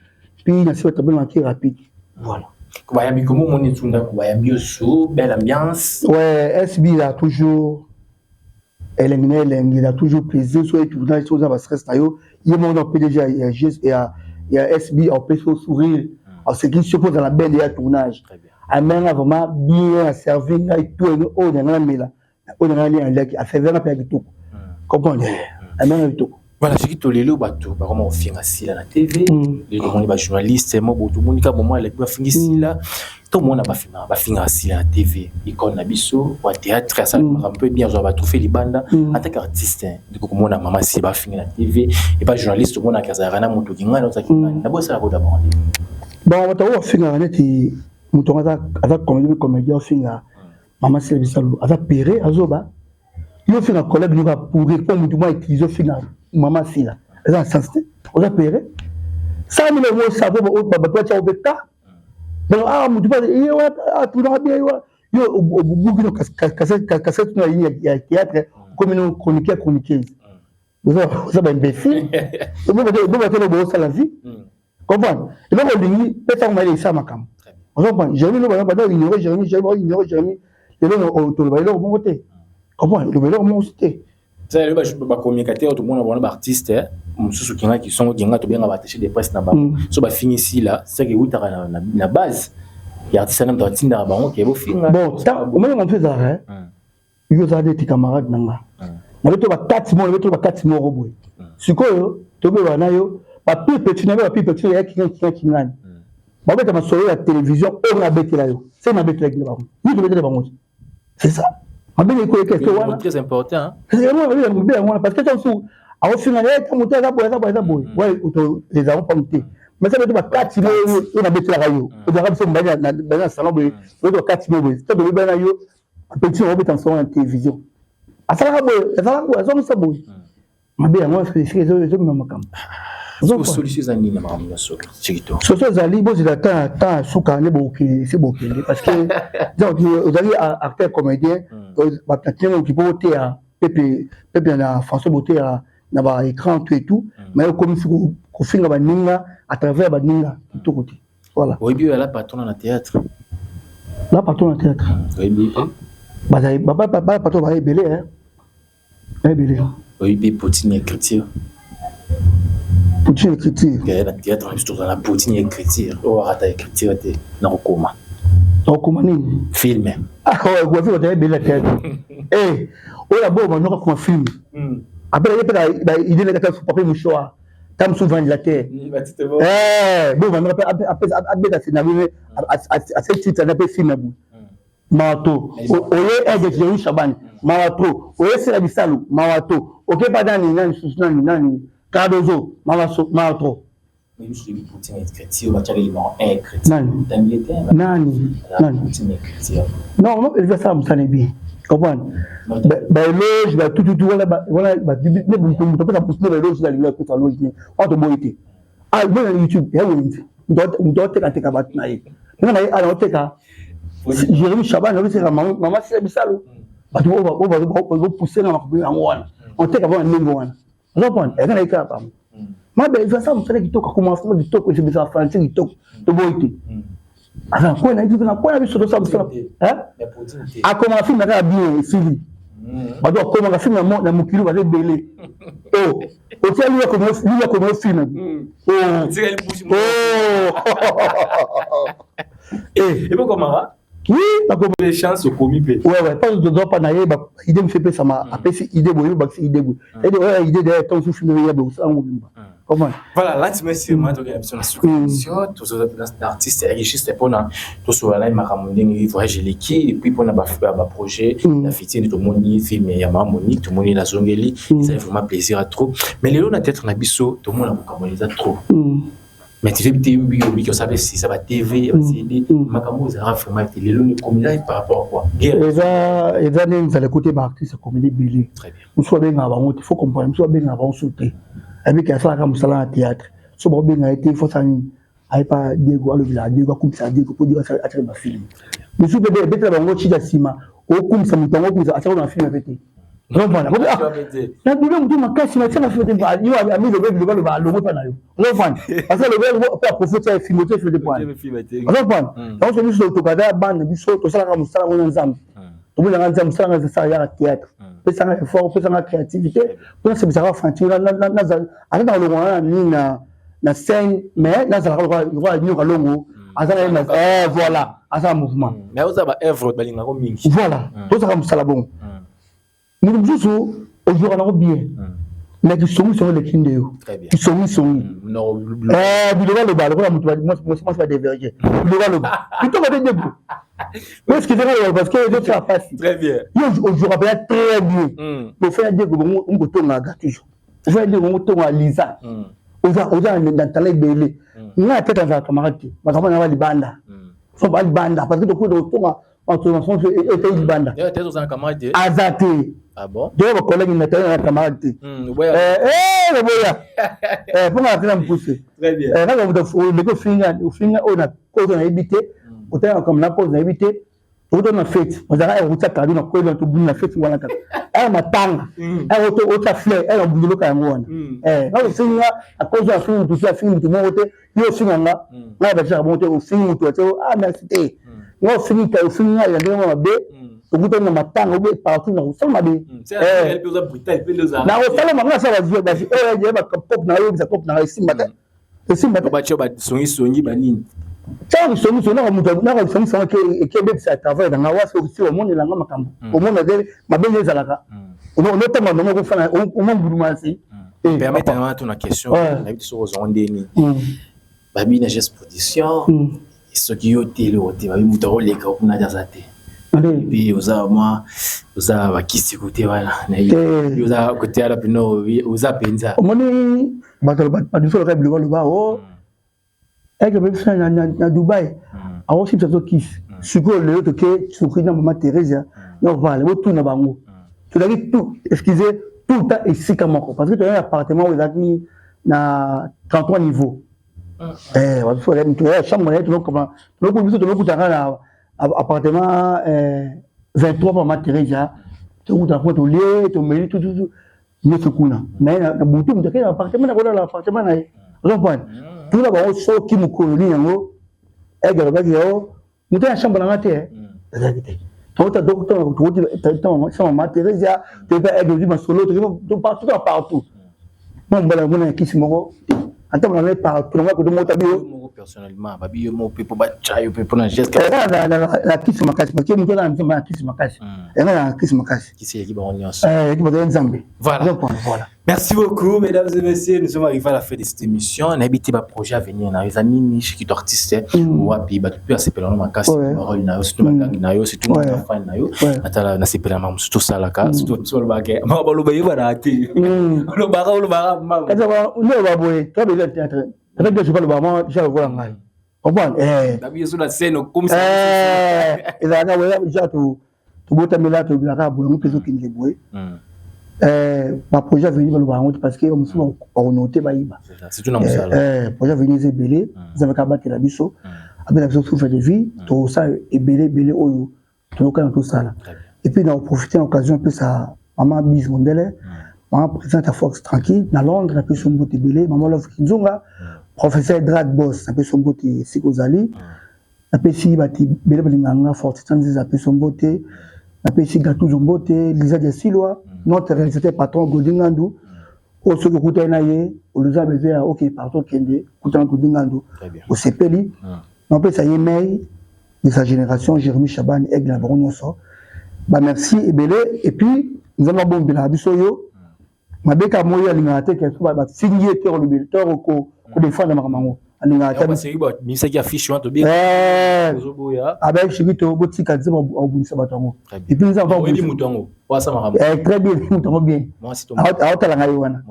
puis na sisi batableau na nga rapide, voilà. Bayambi komo omoni etunda, bayambi osu belle ambiance? Ouais, SB il a toujours elengi na elengi, il a toujours plaisir. So etournage, so oza bastress na yo, ye moko na PDG ya SB apesi yo sourire, aseki so mpo ozala bende ya tournage. Amenga vraiment bien, aservi ngai tout oyo na ngai namela, oyo na ngai lia, naliaki, aservi nga mpe ya kitoko, comprendre, amenga kitoko. Voilà, soki tolelo bato bakoma kofinga Sila na TV, lelo tomoni bajournaliste mo bo, tomoni kaka momo aleki bafingi Sila. Tomona bafingaka Sila na TV, icône na biso wa théâtre, asala makambo mpe bien, azwa batrophée libanda en tant qu'artiste. Ndeko, komona mama Sila bafingi na TV epa journaliste, tomonaka azalaka na moto kingani, ozalaki ngani nabo esalaka d'abord nde? Bon, bato oyo bafingaka neti moto yango aza comédien, comédien ofinga mama Sila Bisalu, aza pere azoba. Yo ofinga collègue noko apourri mpo motu mwa utilise, ofinga mama Sila, eza na sens te. Oza pere 100 000 mo savo, bato batia obe ka. Donc ah, motu ye atunaka bien yo, obuki no cassette na ye ya théâtre, okomi no chroniqueur, chroniqueuse, oza baimbécile. Bobatelo bosala vie, comprendre eloko olingi, pesaka mayele, esala makambo. Oza comprendre Jérémi lo bada ignore Jérémi, Jérémi ignore Jérémi. Lelo toloba eloko moko te, comprendre, loba eloko moko te. Bacommunicateur, tomona bango baartiste mosusu kingaki songo kinga, tobenga baattaché de presse na bango. So bafingi Sila, seke eutaka na base ya artiste na moto atindaka bango ke bofinga. Bon, omoni mosusu ezalaka, yo ozala neti camarade na nga, nabe to bakati moko, nabe to bakati moko boye. Sikoyo tobeba na yo bapire petit, nabe bapire petit ya kinga kinga kingani, babeta masolo ya télévision oyo nabetela yo, se nabetelaki na bango, yo tobetela bango, c'est ça mabele ekoyeka efe wana. Très important. Mabe yango wana, parce que mosusu akofinga ye ta moto aza boye, aza boye, aza boye, ezango pamu te. Mais sa beto bakati oyo nabetelaka yo, ozalaka biso mobali na salon boye, oyo bakati mo boye, to tobebana na yo petit, obeta masolo na télévision, asalaka boye, azalaka boye, azongisa boye, mabe yango esika ezomema makambo. Solution eza nini na makambo nyonso, Chikito? Solution ezali bozela temps, temps ya suka nde bokende, se bokende, parce que ozali acteur comédien, bato oki mpo boteya pepe pepe na français, boteya na baécran, tout et tout, mais okomisi kofinga baninga à travers baninga, kitoko te, voilà. Oyebi oyo ala patron na théâtre? La patron na théâtre? Oyebi? Bapatron baza ebele, ebele. Oyebi Poutine écriture? Poutine écriture? Na théâtre na biso tozala na Poutine écriture, oyo akata écriture te na kokoma. Okoma nini? Film. Film bato ebele na théâtre oyo abo banoka koma film, apres ye mpe baidée na kata papier mouchoir, ta mosusu ventilateur bo banoka mpe abeta scénario, ase titre na mpe film boye. Mawa to oye aide Jérémy Chabani, mawa to oye Sela Bisalu, mawa to okepa nani nani susu nani nani Cardozo, mawa trop. Nani nani nani? Non non, eza sala mosala bien, comprendre baéloge batututu wana wana, moto apesa mosu baéloge, nalingi apesa éloge ne wana, toboyi te. Bona YouTube ya wenze, moto aotekateka bato na ye, nga na ye ala oteka Jérémi Chaban, aoteka mama Sila Bisalo, bato oyo bazopousse nga makambo yango wana, oteka bana ndenge wana, ozocomprendre, eza na ye kaka bango mabe. Eza sala mosala kitoko, akoma mosala kitoko, esebisaka français kitoko, toboyi te. Aza kwena na kwena, biso tosala mosala, akomaka film kaka bien, esili. Bato bakomaka film na mokili baza ebele. O otia liwa komo film. Ebekomaka. Oui, nakoma. Les chances okomi mpe. Ouais, parce que toza pa na ye, ba idée mosusu epesama, apesi idée boye, bakisi idée boye, c'est-à-dire oyo idée derrière ntango mosusu film ya boye, osala yango mobimba. Comprendre? Voilà, là tu mets sur tokenda biso na suka émission. Tozoza na artiste richiste mpona tosola na ye makambo ndenge voyage eleki, et puis mpona baprojet ya futur. Nde tomoni film ya Mama Monique, tomoni nazongeli, ezali vraiment plaisir à trop. Mais lelo na théâtre na biso, tomona bokambo eza trop, mais toyebi te obiki osala esisa ba TV, ba CD, makambo ezalaka vraiment te. Lelo nekomi eza par rapport à quoi? Guerre? Eza nde nzala ekote baartiste comédie ebele. Très bien. Mosusu babengaka bango te, faut comprendre, mosusu babengaka bango su te. Ayebiki asalaka mosala na théâtre, so bakobenga ye te, faut sala nini? Ayepa Diego, alobelaka Diego, akumisaka Diego mpo Diego atiaka bafilm. Mosusu mpe ebetela bango chida nsima, okumisa moto yango, okumisa, atiaka na film mpe te. Nabilo motu makasi natiaka film te. Yo amilobe biloba loba, alongo mpa na yo, ozofanda parce que alobe mpe aprofite ya film te, film te poane, ozofanda yango. So biso tokada bana, biso tosalaka mosala ngo na Nzambe, tomonaka Nzambe. Mosala nga esala yaka théâtre, pesanga effort, pesanga créativité mpo nasebisaka fantine. Ata na kolongo na nini na scène, mais nazalaka lokola nyoka longo, aza na ye, voilà, aza na mouvement. Mais oza ba œuvre balingako mingi. Voilà, tozalaka mosala bongo. Moto mosusu ozwaka nango bien, mais kisongisongi eleki nde yo, kisongisongi, biloba loba, lokola moto mwasi badeverge, biloba loba kitoko te. Ndeko, excusez nga, parce que ezosala pasi. Yo ozwaka mpenza très bien, ofaya Ndeko bongo okotongaka toujours, ofaya Ndeko bongo otongaka liza, oza na talent ebele. Nga tete azala camarade te, makambo na balibanda, so balibanda, parce que tokoki kotonga ete libanda aza te. Toyo bacollègue na tala na camarade te, naboya mpo nga na mokuse. Kaka moto oleki ofinga, ofinga oyo na kozo nayebi te, otala makambo na kozo nayebi te. Tokota na fête, ozalaka okotia cadeau na koyeba, tobuni na fête wana kaka aya matanga, aya otia fleur, aya babundeloka yango wana. Nga ofinga akozo, afingi mutu te, afingi mutu moko te. Yo ofinga nga, ngai batiaka bongo te. Ofingi mutu atie, ah merci te. Nga ofingi, ofingi ngai ya ndenge mabe, tokutani na matanga obe partout na kosala mabe, nakosala bango, nasala bazwi basi oyo bacope na ngai, oyebisa cope na ngai esimba te, esimba te. Batia basongisongi banini? Ntango songisongi naka moto naka songisongi eke ebebisa travail na nga wasi. Osi omonelanga makambo, omona te mabe nde ezalaka, onotanga ndongo okofana oma mbuluma si. Permettre nga tuna question. Nayebi te soki ozwango ndeni. Babi na Geste Production, soki yo te, eloko te. Babi moto akoleka kuna te aza te. Puis oza mwa oza bakisi kote wana, oza kote wana pino, oza mpenza. Omoni bato babiso loka biloko loba o eke biso na Dubai, akosibisa so kisi. Sikoyo lelo toke Turquie na Mama Thérésia na Vale, botuna bango, tozalaki tout, excusez, tout le temps esika moko, parce que tozalaki appartement oyo ezalaki na 33 niveau. Chambre na ye, biso tolokutaka na appartement 23 pa Mama Thérésia, tokutaka kuna, tolie, tomeli, tututu nyonso kuna. Mais na butu, moto akei na appartement na kolala appartement na ye, ozocomprendre? Tuna bango soki mokolo nini yango ege alobaki yo moto na chambre nanga te, ezalaki te. Tokoti Mama Thérésia, toyebi ege ozwi masolo partout partout. Mo mbala mona ya kisi moko ata mona partout nanga koto moko tabi yo. Personnellement, babi yo moko mpe mpo batya yo mpe mpona geste. Na kisi makasi, parce que moto aza na Nzambe na kisi makasi, yanga na kisi makasi. Kisi eleki bango nyonso. Eleki bato ya Nzambe. Voilà. Voilà. Merci beaucoup, mesdames et messieurs. Nous sommes arrivés à la fin de cette émission. Nayebi ba projet à venir na eza nini, shiki artiste wapi bato pe asepela na makasi parole na yo, surtout makangi na yo, surtout na fan na yo, atala na sepela ma mususu tosalaka, surtout biso balobaka ma baloba yebana te, olobaka olobaka ma kaza ne ba boye to be théâtre avec des baloba ma ja lokola ngai, comprendre eh. Babi yo na scène comme ça. Ezalaka boye ja, to tobotamela, tolobelaka boye, yango mpe ezokende boye. Baprojet avenir, baloba yango te, parce que mosusu bakonote bayiba. Projet avenir eza ebele. Nzambe kaka abatela biso, abela biso souffle de vie, tosala ebele ebele oyo tozokana tosala. Et puis na koprofite na occasion apesa mama Bise Mondele, mama présidente ya Fox Tranquille na Londres, napesi mbote ebele. Mama Love Kinzunga, professeur Drag Boss, napesi mbote esika ozali. Napesi bato ebele balingaka nga, Fortita Nziza, apesi mbote. Napesi Gatuzo mbote, Liza Diasilwa, notre réalisateur patron Godi Ngandu, oyo soki okutani na ye, oluza besoin ya oke partout, okende kutana Godi Ngandu, osepeli. Napesa ye mail. De sa génération, Jérémy Chaban, Aigle na bango nyonso, bamerci ebele. Et puis Nzambe abombelaka biso yo mabe ka moyo alingaka te ke bafingi ye te, olobeli to kodefendre makambo yango alingaka te. Affiche wana tobi. Abek Shikito, botika Nzambe abundisa bato yango. Et puis Nzambe oyebi moto yango wasama. Très bien, moto yango bien aotala ngai wana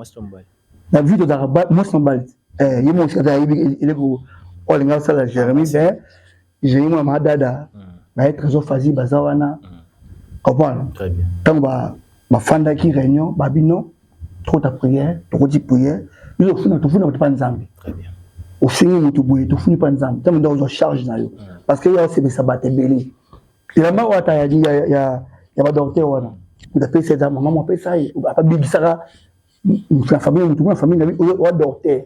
na vie, tozalaka mwasi mobali. Ye mosi aza ayebi eleko oyo alinga asala. Jérémy, ben Jérémy mwana madada baye Trésor Fazi baza wana, comprendre. Ntango bafandaki réunion, babino tokota prière, tokoti prière, biso tofuna, tofuna bato mpa Nzambe. Ofingi motu boye, tofuni mpa Nzambe. Ntango nde ozwa charge na yo, parce que ya osepesa bato ebele. Elamba oyo ata ya badocteur wana, moto apesa eza mama mo apesa ye, abikisaka na famille, motu na famille na oyo docteur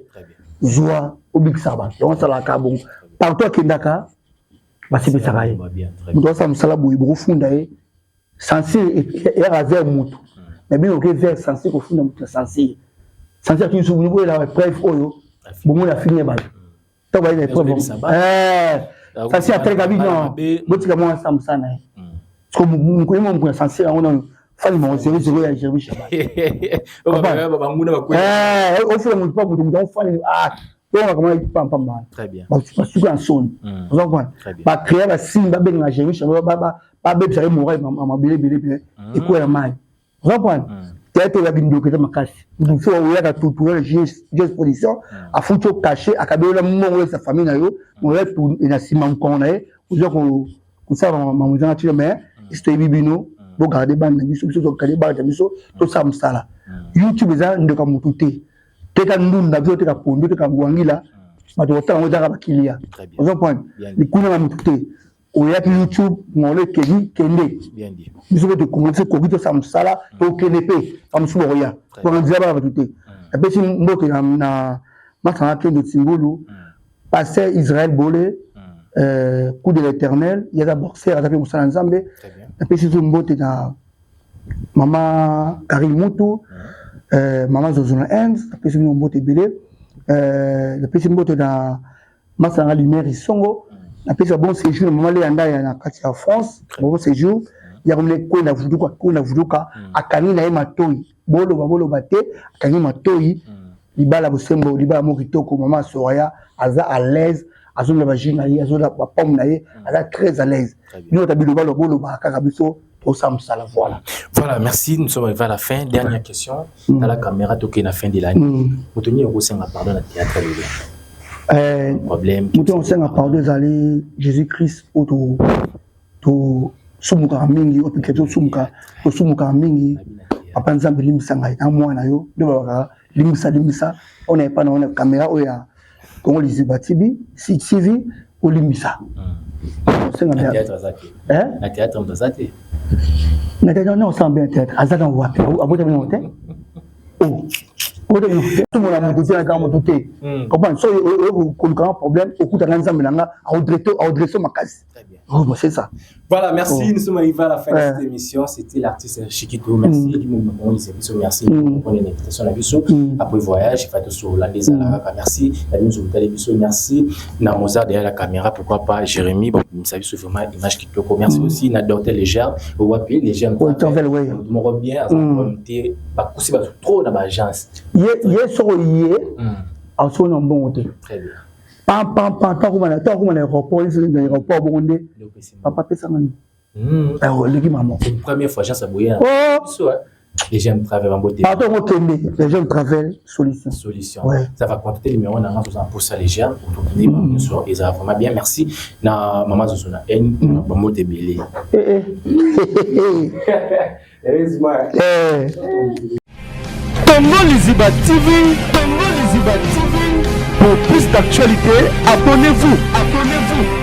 zwa obikisaka bato. Yango asalaka bongo partout akendaka, basepesaka ye. Moto asala mosala boye, bokofunda ye censure eyaka vers motu, mais bino oke vers censure, kofunda motu na censure. Censure atuni so boyela preuve oyo bomoni afini ya bato. Ntango baye na épreuve, censure ateleka bino, botika mwa asa mosala na ye. Mokolo mo mokolo ya censure yango nano fali moko zero zero ya Jérémy Chaban, ofula motu pa motu, motu afali tongaka pampamba, basuka ya nsoni. Oza comprendre, bacréa basigne, babengaka Jérémy Chaban, babebisaka ye moral, mabele ebele mpe ekwela mai. Oza comprendre, théâtre ya bindoki eza makasi. Mosu oyaka tutu Jes Production, afuti o cachet, akabelela mbongo oyesa famille na yo, oya na nsima mokongo na ye ozwa kosala makambo ezanga tina. Mais esi toyebi bino, bogarde bana na biso, biso togarde bana na biso, tosala mosala. YouTube eza ndeko ya motu te. Teka ndunda biso, teka pondu, teka ngwangila, bato kotala yango ezaka bakilia. Oza comprendre, likuna na motu te. Oyaki YouTube, ngolo ekei, kende. Biso mpe tokongo, biso koki tosala mosala, tokende mpe bamosusu bakoya mpona nzela bana bato te. Napesi mbote na masanga Kendo Timbulu, pasteur Israël Bole, coup de l'Éternel, ye aza boxer, aza mpe mosala Nzambe. Napesi so mbote na mama Karine Mutu, mama Zozo na Inde, napesi bino mbote ebele. Napesi mbote na masanga Lumière Isongo. Napesi ba bon séjour na mama Leya Ndaya na kati ya France, bon séjour ya komine kwenda vuduka, kwenda vuduka. Akangi na ye matoi, boloba boloba te, akangi matoi. Libala bosembo, libala moko kitoko. Mama Soraya aza à l'aise, azomela bajus na ye, azola bapomme na ye, aza très à l'aise. Bino ta biloba bolobaka kaka, biso tosala mosala, voilà. Voilà, merci, nous sommes arrivés à la fin. Dernière question dans la caméra, toke na fin de l'année, moto nini okosenga pardon na théâtre lelo? Problème, moto okosenga pardon ezali Jésus Christ oyo tosumukaka mingi, oyo mpe tosumuka, tosumukaka mingi. Papa Nzambe, limbisa ngai na mwana yo. Nde balobaka limbisa, limbisa. Oyo na epa na wana caméra oyo ya Congo Liziba TV, TV, olimbisa. Na théâtre moto aza te? Na théâtre na osala bien, théâtre azaka wapi? Abota bino te, tomona motu te, naka motu te. Comprendre, so kolukanga problème, okutanga Nzambe na nga, aodresse makasi. Oh, bon, c'est ça. Voilà, merci. Nous sommes arrivés à la fin de cette émission. C'était l'artiste Chikito. Merci. Merci pour l'invitation. Après voyage, il faut sur la Merci. Merci. Na Mozart derrière la caméra. Pourquoi pas Jérémy. Bon, ça vraiment image kitoko. Merci aussi. Na Dortel Légère. Wapi Légère. Oui. Bien. Trop dans l'agence. Ye, soko ye. Aso na mbongo te. Très bien. Pam pam pam, ntango na aéroport, na aéroport bongo nde papa apesanga nini, oleki mama. C'est une première fois agence aboya. Oh! Les jeunes travel en beauté. Pardon, okende les jeunes travel solution. Solution. Ouais. Ça va contacter le numéro na nga pour ça les jeunes pour tout bien sûr et ça va vraiment bien. Merci na maman Zozo na N bambote ebele. Eh eh. Heureusement. Eh. Congo Liziba TV, Congo Liziba TV. Pour plus d'actualités, abonnez-vous, abonnez-vous.